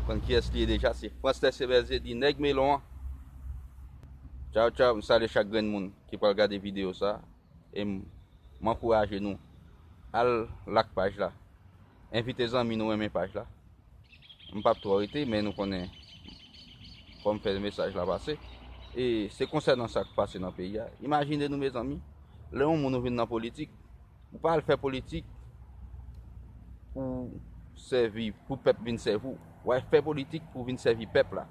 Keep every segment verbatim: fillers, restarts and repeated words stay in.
Konn kiyès li ye deja, se Frantz Tèsye Bèze di nèg melon an. Tchaw, tchaw, m salye chak grenn moun ki pral gade videyo sa. E m, m ankouraje nou. Al like paj la. Envite zanmi nou renmen paj la. M p ap twò rete, men nou konnen fò m fè mesaj la pase. E se konsènan sa k pase nan peyi a. Imajine nou, mezanmi, lè yon moun ou vin nan politik, ou pa al fè politik pou sèvi, pou pèp vin sèvi w. W al fè politik pou vin sèvi pèp la.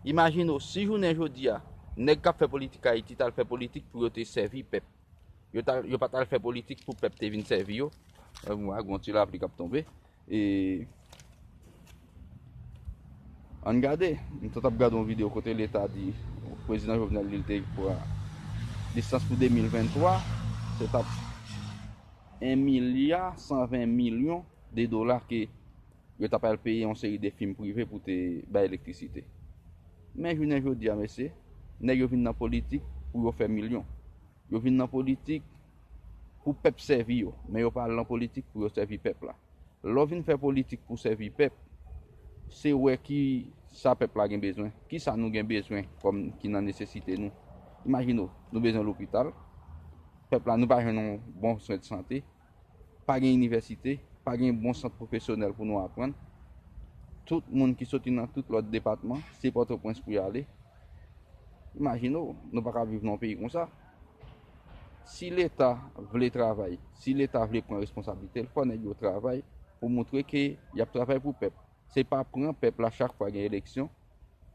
Imajine w, si jounen jodi a, nèg k ap fè politik Ayiti t al fè politik pou yo te sèvi pèp. Yo t al, yo pa t al fè politik pou pèp te vin sèvi yo. Mwen gen yon ti lapli k ap tonbe. E ann gade, m t ap gade yon videyo kote Leta di, Prezidan Jovenel di l te pran distans pou de mil venntwa, se t ap en milya san ven milyon de dola ke yo t ap al peye yon seri de fim prive pou te bay elektrisite. Men jounen jodi a, mesye, nèg yo vin nan politik pou yo fè milyon. Yo vin nan politik pou pèp sèvi yo, men yo pa al nan politik pou yo sèvi pèp la. Lè w vin fè politik pou sèvi pèp, se wè ki sa pèp la gen bezwen, ki sa nou gen bezwen kòm ki nan nesesite nou. Imajine w, nou bezwen lopital, pèp la nou pa jwenn yon bon swen de sante, pa gen inivèsite, pa gen bon sant pwofesyonèl pou nou aprann. Tout moun ki soti nan tout lòt depatman, se Pòtoprens pou y ale. Imajine w, nou pa ka viv nan yon peyi konsa. Si Leta vle travay, si Leta vle pran responsablite l, fò nèg yo travay pou montre ke y ap travay pou pèp. Se pa pran pèp la chak fwa gen eleksyon,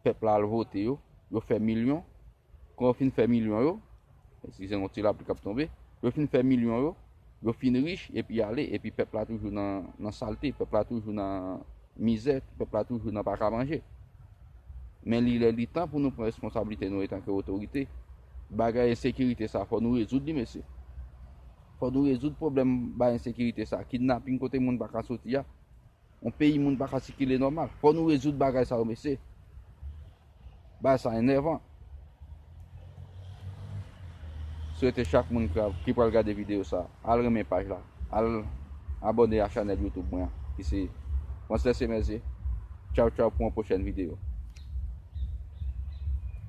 pèp la al vote yo, yo fè milyon, kan yo fin fè milyon yo, eskize m, yon ti lapli k ap tonbe, yo fin fè milyon yo, yo fin rich, epi ale, epi pèp la toujou nan, nan salte, pèp la toujou nan mizè, pèp la toujou nan pa ka manje. Men li lè li tan pou nou pran responsablite nou antanke otorite. Bagay ensekirite sa, fò nou rezoud li, mesye. Fò nou rezoud pwoblèm bay ensekirite sa, kidnaping kote moun pa ka soti a. Yon peyi moun pa ka sikile nòmal. Fò nou rezoud bagay sa yo, mesye. Bagay sa enèvan. Swete chak moun ki, ki pral gade videyo sa, al renmen paj la, al abòne a chanèl YouTube mwen an, ki se Frances Emerze. Tchaw, tchaw, pou yon pwochèn videyo.